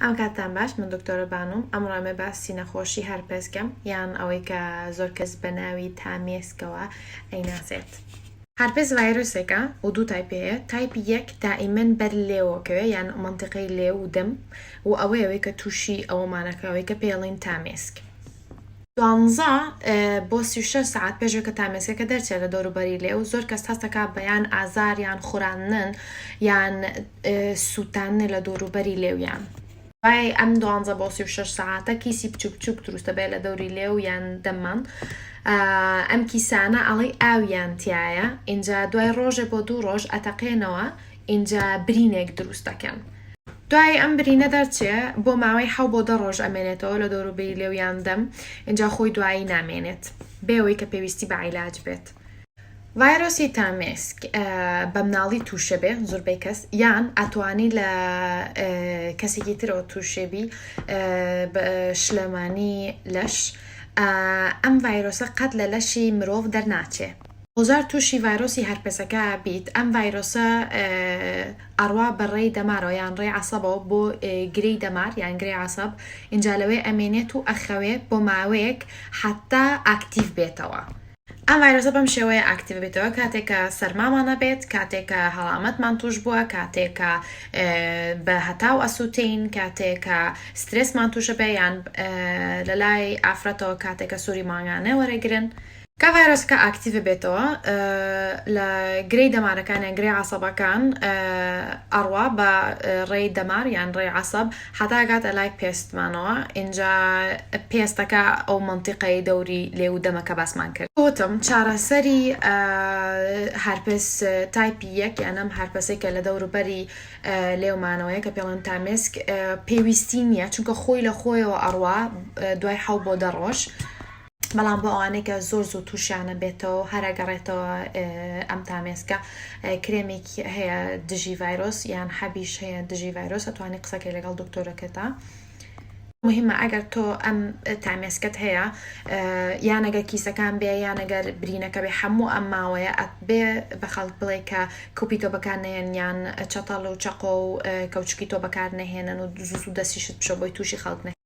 ئەم کاتتان باش من دکتۆرە بانوم ئەمڕۆ ئەمێ باسی نەخۆشی هەرپێس کەم یان ئەوەی کە زۆر کەس بە ناوی تامێسکەوە ئەیناسێت. هەرپێس ڤایرۆسێکە و دوو تایپی هەیە تایپی یەک دائیمەن بەر لێوە کەوێ یان مەنتیقەی لێو و دەم و ئەوەیە ئەوەی کە تووشی ئەوەمانەکە ئەوەی کە پێڵین تامێسک. دوانزە بۆ 36 سەعات پێش ئەوەی کە تامێسکەکە دەرچێت لە دەوروبەری لێو زۆر کەس هەست دەکات بە یان ئازار یان خوراندن یان سووتاندن لە دەوروبەری لێویان. دوای ئەم دوانزە بۆ 36 سەعاتە کیسی بچوک بچوک دروست دەبێت لە دەوری لێو یان دەممان ئەم کیسانە ئەڵێی ئاویان تایە ئینجا دوای ڕۆژێ بۆ دوو ڕۆژ ئەتەقێنەوە ئینجا برینێک دروست دەکەن. دوای ئەم برینە دەرچێ بۆ ماوەی حەو بۆ دە ڕۆژ ئەمێنێتەوە لە دەوروبەری لێو یان دەم ئینجا خۆی دوایی نامێنێت بێ ئەوەی کە پێویستی بە عیلاج بێت. ڤایرۆسی تامێسک بە مناڵی تووشە بێ زۆربەی کەس یان ئەتوانی لە کەسێکی ترەوە تووشێ بی بە شلەمانی لەش ئەم ڤایرۆسە قەت لە لەشی مرۆڤ دەرناچێ. زۆرجار تووشی ڤایرۆسی هەرپێسەکە بیت ئەم ڤایرۆسە ئەڕوا بە ڕێی دەمارەوە یان ڕێی عەسەبەوە بۆ گرێی دەمار یان گرێی عەسەب ئینجا لەوێ ئەمێنێت و ئەخەوێ بۆ ماوەیەک حەتا ئاکتیڤ بێتەوە. ئەم ڤایرۆسە بەم شێوەیە ئاکتیڤ بێتەوە کاتێک کە سەرمامان ئەبێت کاتێک کە هەڵامەتمان توش بووە کاتێک کە بە هەتاو ئەسووتێین کاتێک کە سترێسمان تووشە بێ یان لە لای ئافرەتەوە کاتێک کە سووری مانگانە وەرەگرن. کە ڤایرۆسەکە ئاکتیڤ بێتەوە لە گرێی دەمارەکان یان گرێی عەسەبەکان ئەڕوا بە ڕێی دەمار یان ڕێی عەسەب هەتا ئەگاتە لای پێستمانەوە ئینجا پێستەکە ئەو مەنتیقەی دەوری لێو و دەمە کە باسمان کرد. وتم چارەسەری هەرپس تایپی یەک یان ئەم هەرپسەی کە لە دەوروبەری لێومانەوەیە کە پێڵێن تامێسک پێویستی نییە چونکە خۆی لە خۆیەوە ئەڕوا دوای حەو بۆ دە ڕۆژ. بەڵام بۆ ئەوانەی کە زۆر زوو تووشیانە بێتەوە هەر ئەگەڕێتەوە ئەم تامێسکە کرێمێک هەیە دژی ڤایرۆس یان حەبیش هەیە دژی ڤایرۆس ئەتوانی قسەکەی لەگەڵ دکتۆرەکەتا مهمە ئەگەر تۆ ئەم تامێسکەت هەیە یان ئەگەر کیسەکان بێ یان ئەگەر برینەکە بێ هەموو ئەم ماوەیە بێ بە خەڵک بڵێ کە کوپی تۆ بەکار نەیەن یان چەتەڵ و چەقۆ و کەوچکی تۆ بەکار نەهێنن و زوو زوو دەستیشت بشۆ بۆی تووشی خەڵک نە.